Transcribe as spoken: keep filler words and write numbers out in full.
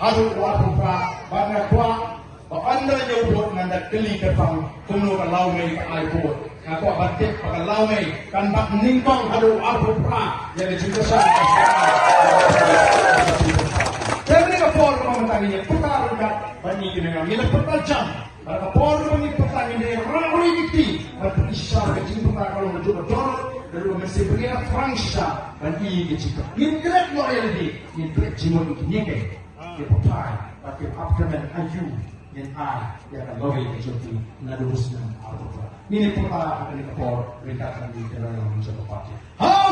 Haduh u arphew phra, bad nga kwah ba ynda ñiew vote ngan da kylli kyrpang kumno ka lawmei ka ai vote. Nga kwah ban tip ba ka lawmei kan bat nyngkong haduh u arphew phra ïa ka jingkyrshan. Te mynta ka por kaba mynta ngin ïa pyrta ryngkat bad ngi kine, ngin ïa pyrta jam. Bad ka por kaba ngin pyrta ngin ïa rah ruh ïa ki kti ban pyni shisha ka jingpyrta ka long ka jong ka dohnud, ka long ka mynsiem briew frank shisha ban i ka jingpyrta. Ngin klet noh ïa lade, ngin klet jingmut ïa kine ki ki pathai bad ki ap kyrmen aïu ngin ai ïa ka lawei ka jong ki naduh u snem arphew phra. Ngin ïa pyrta ha kane ka por ryngkat bad ngi ki nongïalam jong ka party. Ha u